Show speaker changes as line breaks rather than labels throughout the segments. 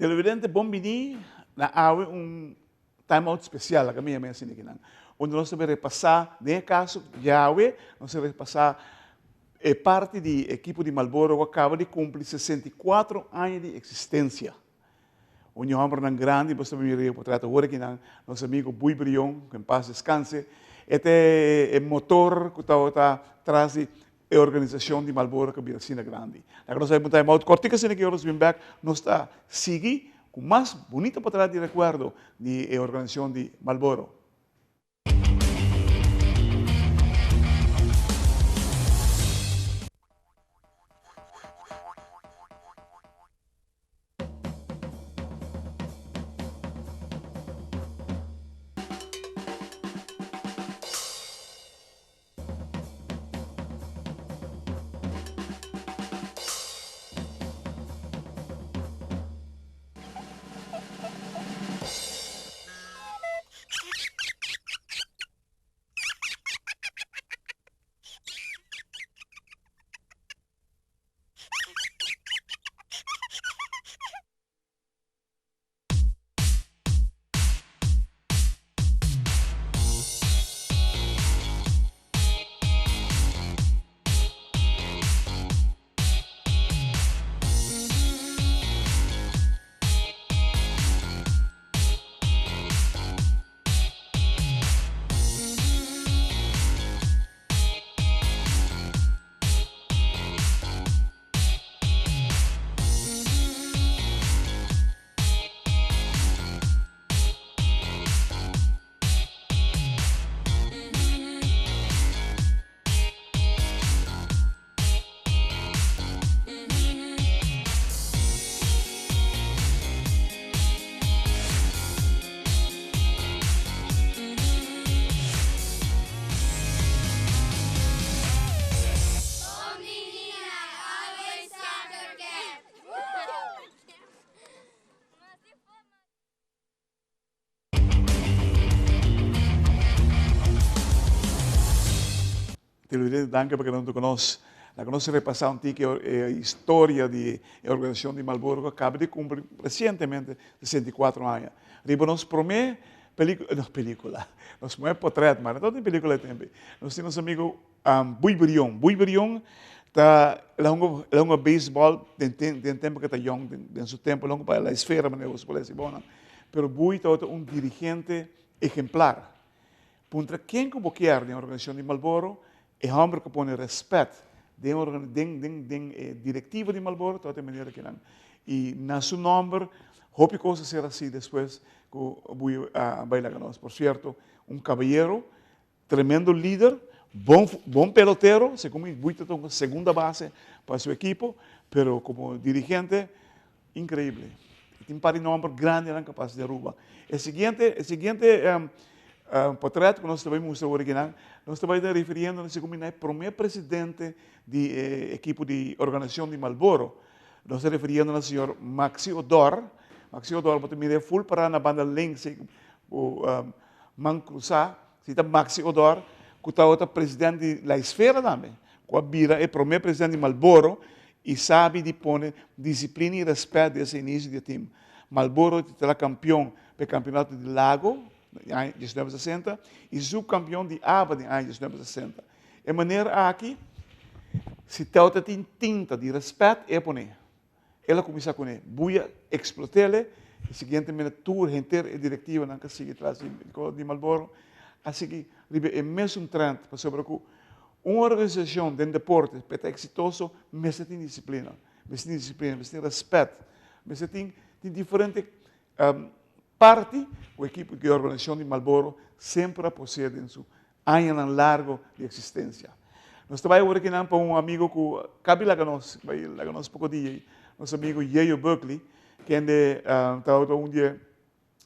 Televidente bon bini na awe un time out special laga mi yama asina kinan unda nos ta bay repasa den e caso djawe nos ta repasa e parti di ekipo di Marlboro cu a caba di cumpli 64 aña di existencia. Un di hombernan grandi bo ta mira e portret awor akinan nos amigo Bui Brion cu en paz descanse e ta e motor cu tabata tras di E organisacion di Marlboro cu a bira asina grandi. Laga nos a un time out cortico asina ki ora nos bin bek nos ta sigui cu mas bunito patras di recuerdo di e organisacion di Marlboro. Televidente danki pa keda hunto ku nos. Laga nos repasá un tiki e historia di e organisashon di Marlboro ku a kaba di kumpli resientemente 64 aña. Riba nos promé pelikula, no pelikula, nos promé potrèt, ma no tabata tin pelikula e tempu ei. Nos tin nos amigu Bui Brion. Bui Brion ta el a hunga el a hunga beisbòl den den tempu ku e ta yòn, den su tempu el a hunga pa La Esfera manera bo por a hasi bo nan. Pero Bui tabata un dirigente ehemplar. Puntra ken ku bo kier den organisashon di Marlboro, e hòmber ku pone rèspèt den organ den den den e direktiva di Marlboro tabata e manera kinan. I na su nòmber hopi kos a ser hasí despues ku Bui a bai laga nos. Por sierto, un kabayero, tremendo lider, bon bon pelotero, segun mi Bui ta toka segunda base pa su ekipo, pero komo dirigente Increíble. Tin par di nomber grandinan capaz di Aruba. E siguiente, e siguiente portret cu nos ta bay mustra awor akinan, nos ta bay ta refiriendo na segun mi na e prome presidente di e ekipo di organisacion di Marlboro. Nos ta refiriendo na señor Maxi Odor. Maxi Odor, bo ta mira e full para na banda links ei cu man cruza. Si ta Maxi Odor cu tabata presidente di La Esfera tambe, cu a bira e prome presidente di Marlboro I sabi di pone disiplina i rèspèt di ese inisio di e tim. Marlboro ta titulá kampion pa e kampionato di Lago den aña 1960 i supkampion di aba den aña 1960. E manera aki, si Teo ta tin tinta di rèspèt, e a pone. El a kuminsá kuné. Buya eksplot'el i siguientemente tur henter e direktivanan ku a sigui tras di Marlboro a sigui riba e mesun trend pasobra ku Un organisashon den deporte pa e ta eksitoso mester tin disiplina, mester tin disiplina, mester tin rèspèt, mester tin tin diferente parti ku ekipo di organisashon di Marlboro semper a posee den su añanan largo di eksistensia. Nos ta bai awor akinan pa un amigo ku kabi laga nos, bai laga nos poko dia ei, nos amigo Yeyo Buckley, kende tabata un di e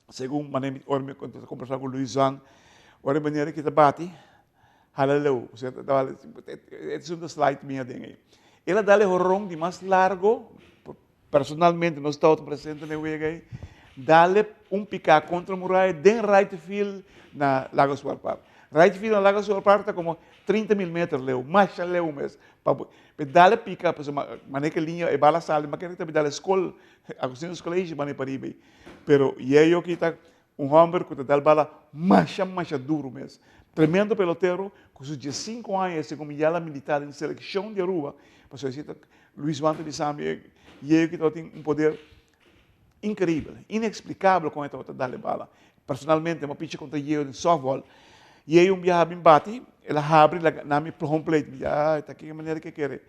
Segun manera mi ora mi ta kombersá ku Luis Zwan, ora e manera ki ta bati, hala leu. Osea, ta hala, e ta un slide mi aden ei. El a dal e horon di mas largo, personalmente nos tabata presente na e wega ei, dal e un piká kontra muraya den right field na Lago Sport Park. Right field na laga su apart ta como 30 mil meter leu, masha leu mes. Pa pe dale pica, pasobra manera ke liña e bala sali, ma kere ta bi dale skol, Agustinus College mane pariba ei. Pero Yeyo aki ta un homber ku ta dal bala masha masha duro mes. Tremendo pelotero, ku su diesinku aña e segun mi ya la milita den selekshon di Aruba, pasobra esei ta Luis Juan ta bisa mi, Yeyo aki tabatin un poder Increibel, inexplicabel con e tabata dal e bala. Personalmente mi a picha contra Yeo den softball. Yeo un biaha bin bati, el a habri laga na mi home plate. Mi di, ah, ta ki manera ke kere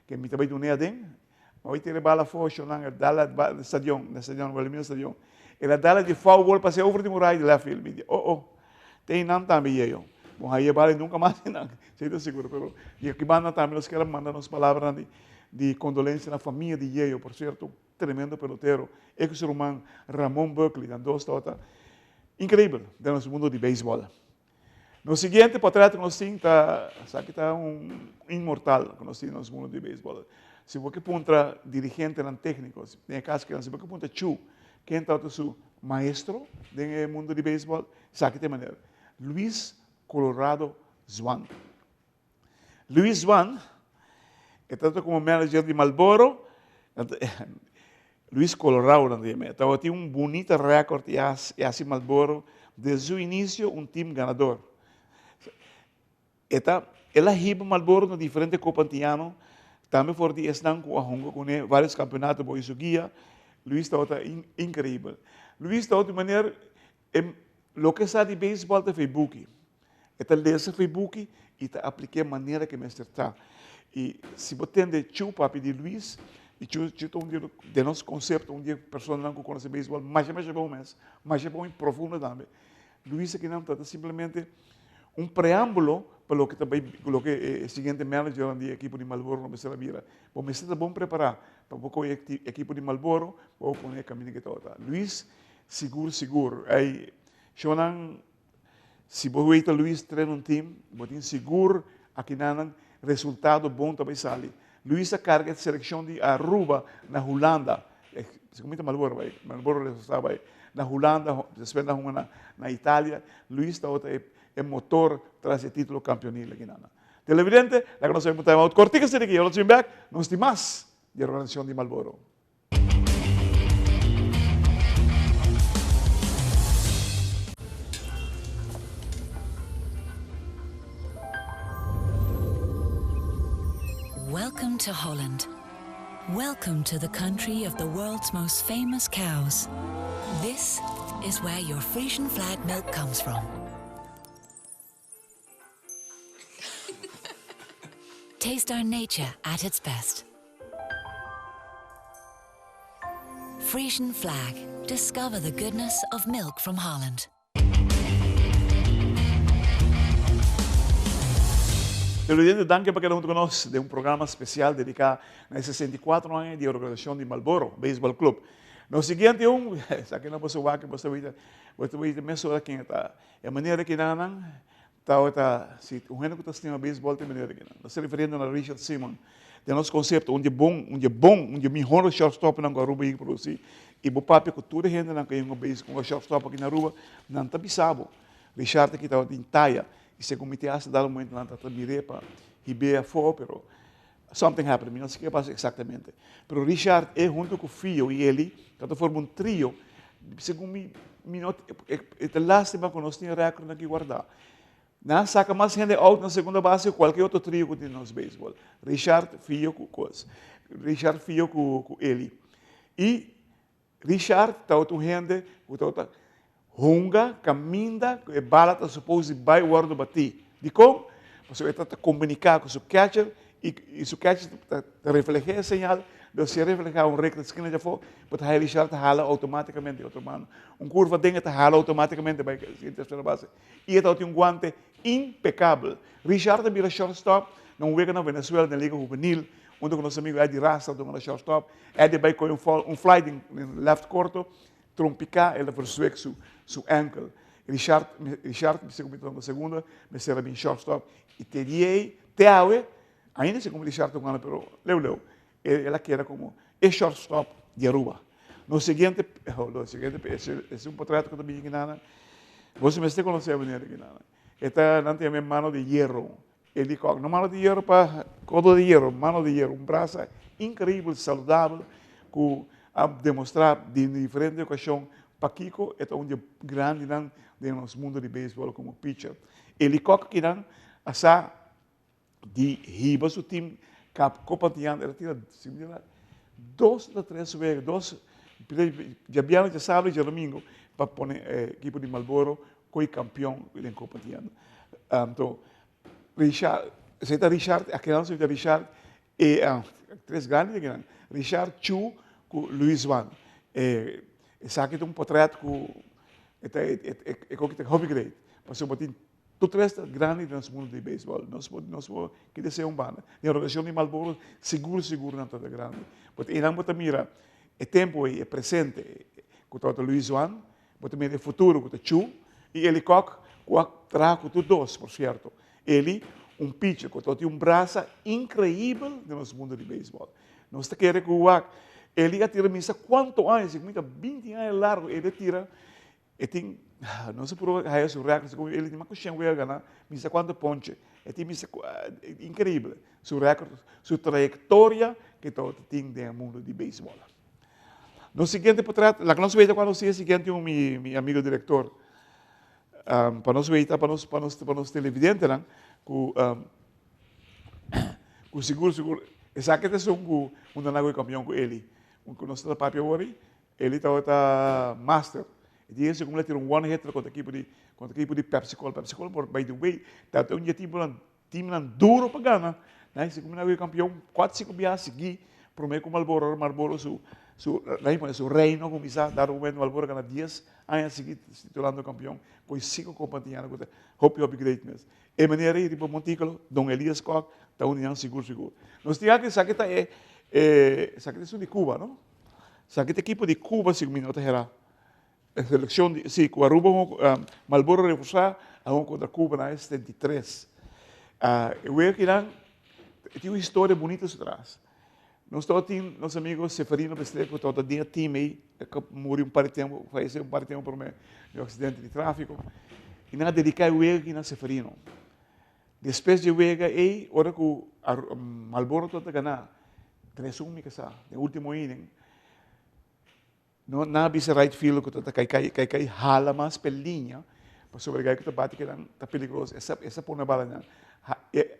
ke mi ta bai dun'e aden. Mi a bai tira e bala afo, shownan, el dal na stadion, na stadion, Wilhelmina Stadion. El a dal di foul ball pasa over di muraya di left field. Mi di, oh oh, te einan tambe Yeo. Bon haye e bala y nunca mas einan, esei ta sigur. Pero di aki banda tambe nos kier a manda nos palabranan di condolencia na famia di Yeo, por cierto. Tremendo pelotero. E cu su ruman Ramon Buckley, nan dos tabata increibel den nos mundo di beisbol. Nos siguiente potret cu nos tin ta, esaki ta un inmortal cu nos tin den nos mundo di beisbol. Si bo ke puntra dirigentenan tecnico, den e caso aki si bo ke puntra Chu, ken tabata su maestro den e mundo di beisbol, esaki ta e manera, Luis Colorado Zwaan. Luis Zwaan, e tabata como manager di Marlboro, Luis Colorado nan ta yama, e tabatin un bunita record y a haci Marlboro desde su inicio un team ganador. E ta, el a hiba Marlboro na diferente Copa Antiano, tambe for di esnan cu a hunga cune varios campeonato boy su guia, Luis tabata increibel. Luis tabata un manera, e loke sa di baseball ta fei buki. E ta lesa for e buki i ta aplik'é manera ku e mester ta. I si bo tende Chu papia di Luis, i Chu Chu ta un di den nos konsepto un di e personanan ku konosé beisbòl masha masha bon mes, masha bon i profundo tambe. Luis akinan ta ta simplemente un preámbulo pa loke ta bai loke e siguiente managernan di e ekipo di Marlboro lo mester a bira. Bo mester ta bon prepará pa bo kohe e ekipo di Marlboro pa bo pone e kaminda ku e tabata. Luis sigur sigur ei shownan. Si bo weta Luis train un team, bo tin sigur akinanan resultado bon ta bay sali. Luis a carga e seleccion di Aruba na Hulanda. Segun mi ta Marlboro bay, Marlboro resultado bay na Hulanda, despues nan hunga na Italia. Luis tabata e motor tras e titulo campeonil akinanan. Televidente, laga nos bay un time out cortico esaki, y ora nos bin bek, nos tin mas di e organisacion di Marlboro.
Welcome to Holland. Welcome to the country of the world's most famous cows. This is where your Frisian flag milk comes from. Taste our nature at its best. Frisian flag. Discover the goodness of milk from Holland.
Televidente, danki pa keda huntu ku nos den un programa spesial dediká na e 64 aña di organisashon di Marlboro Baseball Club. Nos siguiente un, esaki no boso wak, boso ta wita, boso ta wita mesora ken e ta. E manera ki nan tabata, si un hende ku ta stima beisbòl ta e manera ki nan. Nos ta referiendo na Richard Simon. Den nos konsepto, un di e bon, un di e bon, un di e mihor shortstopnan ku Aruba yega produsí. I bo papia ku tur e hendenan ku a yega beisbòl ku shortstop aki na Aruba, nan ta bisa bo, Richard aki tabatin taya. I segun mi te hasta dado momento nan ta mir'é pa hib'é afó, pero something happened, mi no sa ke pasa eksaktamente. Pero Richard, e huntu ku Fio i Eli, ta forma un trio. Segun mi, mi no, e ta lastima ku nos tin e rèkòrt aki guardá. Nan a saka mas hende out na segunda base ku kualke otro trio ku tin na nos beisbòl. Richard, Fio ku kos. Richard, Fio ku ku Eli. I Richard tabata un hende ku tabata hunga kaminda ku e bala ta supos di bai wòrdu batí. Dikon? Pasobra e tabata komuniká ku su catcher i su catcher ta reflehá e señal, dor si e reflehá un rekta skina djafó, bo ta haña Richard ta hala outomátikamente e otro mano. Un kurva den e ta hala outomátikamente bai e tersera base. I e tabatin un guante impekabel. Richard a bira shortstop na un wega na Venezuela den liga hubenil. Hunto ku nos amigu Eddie Rasta dunga na shortstop. Eddie bai kohe un foul, un fly den left korto, trompiká, el a verswek su su enkel. Richard, Richard mester ku mi ta segunda, mester a bin shortstop. I te di ei, te awe, ainda si komo Richard ta jugando, pero leu leu, el a keda komo e shortstop di Aruba. Nos siguiente, lo siguiente, es un potret ku ta bin aki nan. Boso mester konosé e meneer aki nan. E ta nan ta yama mano di hierro. Eli Kock, no mano di hierro pa codo di hierro, mano di hierro, un brasa increibel, saludabel, cu a demostra den diferente ocasion pakico e ta un di e grandinan den nos mundo di beisbol como pitcher. Eli Kock kinan a sa di hiba su team kap Copa Antiano, el a tira dos o tres wega, dos djabièrnè, djasabra i djadomingo pa pone e ekipo di Marlboro koe kampion den Copa Antiano. Anto Richard, esei ta Richard, akinan ta Richard e tres grandi den akinan, Richard, Chu ku Luis Juan. Esaki ta un potrèt ku e ta e koki ta hopi great pasobra bo tin Tur tres ta grandi den nos mundo di beisbòl. Nos por nos por keda esei un banda. Den rotashon di Marlboro sigur sigur nan tabata grandi. But einan bo ta mira e tempu ei, e presente ku tabata Luis Juan, bo ta mira e futuro ku ta Chu i Eli Kock ku a traha ku tur dos por sierto. Eli un picher ku tabata tin un brasa inkreibel den nos mundo di beisbòl. Nos ta kere ku wak Eli a tira misa kuantu aña, si ku mi ta binti aña largu Eli a tira. E tin, no se por haya su record, segun el tin mas ku shen wega gana, mi sa kuantu ponche. E tin mi sa, increíble, su record, su trayectoria ke tabata tin den e mundo di beisbol. Nos siguiente potret, laga nos weta kuando sigue siguiente un mi mi amigo director, pa nos weta, pa nos pa nos pa nos televidentenan ku ku sigur sigur esaki ta esun ku unda nan a kohe kampion ku Eli, ku nos ta papia awor ei. Eli tabata master. E dia ese como el a tira un one hitter contra equipo di contra equipo di Pepsi Cola. Pepsi Cola por by the way tabata un di e timponan teamnan duro pa gana. Nan ese como nan a bira campeon cuatro cinco biaha sigui prome cu Marlboro. Ora Marlboro su su su reino a cuminsa dado momento Marlboro a gana dies aña sigui titulando campeon cu e cinco copa antiano cu ta hopi hopi great mes. E manera ei riba Montículo Don Elias Kock ta un di nan sigur sigur. Nos tin aki esaki ta e esaki ta esun di Cuba no. Esaki ta ekipo di Cuba si mi no ta hera. E seleccion di, si, cu Aruba Marlboro reforsa a hunga contra Cuba na e 73. E wega kinan tin un historia bunita su tras. Nos tabatin nos amigo Seferino Bestré cu tabata den e team ey, cu muri un par di tempo, fayece un par di tempo prome di un accidente di trafico. Y nan a dedica e wega aki na Seferino. Despues di e wega ey, ora cu Marlboro tabata gana tres un mi ke sa, den ultimo inning, no nan a bisa right fielder ku ta kai kai kai kai hala mas p'e liña, pasobra e gai ku ta bati kinan ta peligroso, e sa e sa pone bala nan.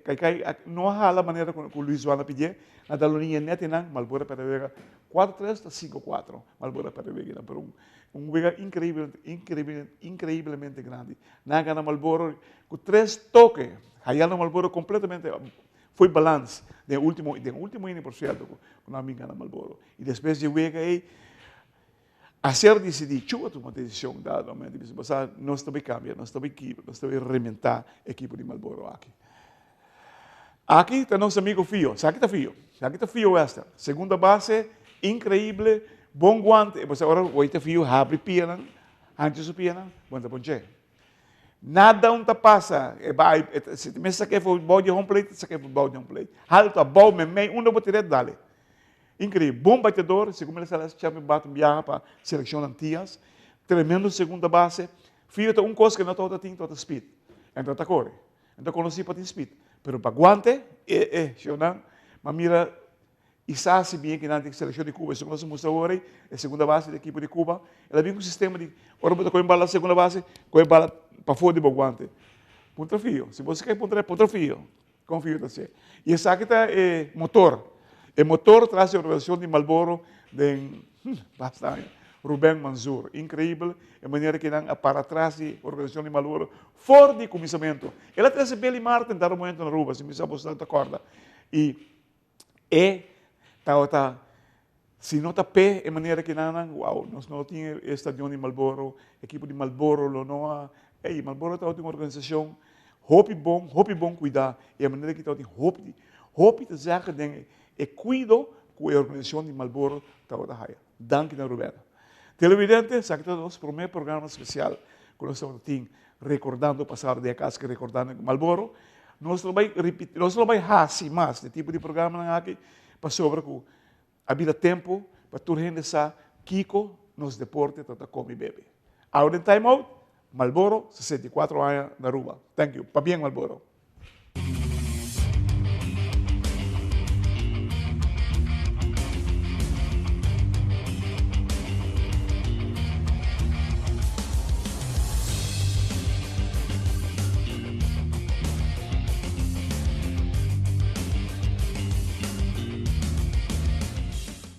Kai kai no a hala manera ku Luis Juan a pidié, nan a dal un liña nèt einan, Marlboro a pèrdè wega kuatro tres ta sinku kuatro, Marlboro a pèrdè wega einan, pero un wega inkreibel inkreibel inkreiblemente grandi. Nan a gana Marlboro ku tres toke, hayando Marlboro kompletamente Foi balans den ultimo den ultimo inning por cierto cu nan a bin gana Marlboro. Y despues dje wega ey a ser dicidi Chu a tuma decision dado momento di bisa bo sa nos ta bay cambia nos ta bay kibra nos ta bay rementa ekipo di Marlboro aki. Aki ta nos amigo Fio esaki ta Fio esaki ta Fio Wester segunda base increible bon guante bo sa ora bo ta Fio habri pianan hancha su pianan bo ta ponche. Nada un ta pasa. E bai, e, si mes saké for bou di home plate, saké for bou di home plate. Halto, abou, memei, unda bo tir'é, dale. Increíble. Bon bateador, segun mi la sala champion bat un biaha pa seleccion Antillas. Tremendo segunda base. Fio ta un cos que no tabata tin, tabata speed. En tabata core. En ta conoci pa tin speed. Pero pa guante, e, e, shownan, ma mira I sa si bien kinan den selekshon di Cuba, esun ku nos a mustra awor ei, e segunda base di ekipo di Cuba, el a bin ku un sistema di ora bo ta kohe bala na segunda base, kohe bala pafó di bo guante. Puntra fio. Si bo sa puntra, puntra fio. Kon fio ta hasié. I esaki ta e motor. E motor tras di organisashon di Marlboro den basta aña. Ruben Manzur. Inkreibel e manera ku nan a para tras di organisashon di Marlboro for di kuminsamentu. El a trese Billy Martin dado momento na Aruba, si mi sa boso ta kòrda. I E tabata, si no ta p'e e manera ki nan nan, wow, nos no tin e stadion di Marlboro, ekipo di Marlboro lo no a, ey, Marlboro tabatin un organisashon hopi bon, hopi bon kuidá, i e manera ki tabatin hopi, hopi ta zègge den e kuido ku e organisashon di Marlboro tabata haya. Danki na Rubén. Televidente, esaki ta nos promé programa spesial ku nos tabata tin rekordando pasado di e kas ki rekordando Marlboro. Nos lo bai ripiti, nos lo bai hasi mas di tipo di programanan aki pasobra ku a bira tempu pa tur hende sa kiko nos deporte ta ta komi bebe. Awe den Time Out. Marlboro, 64 aña na Aruba. Thank you. Pabien, Marlboro.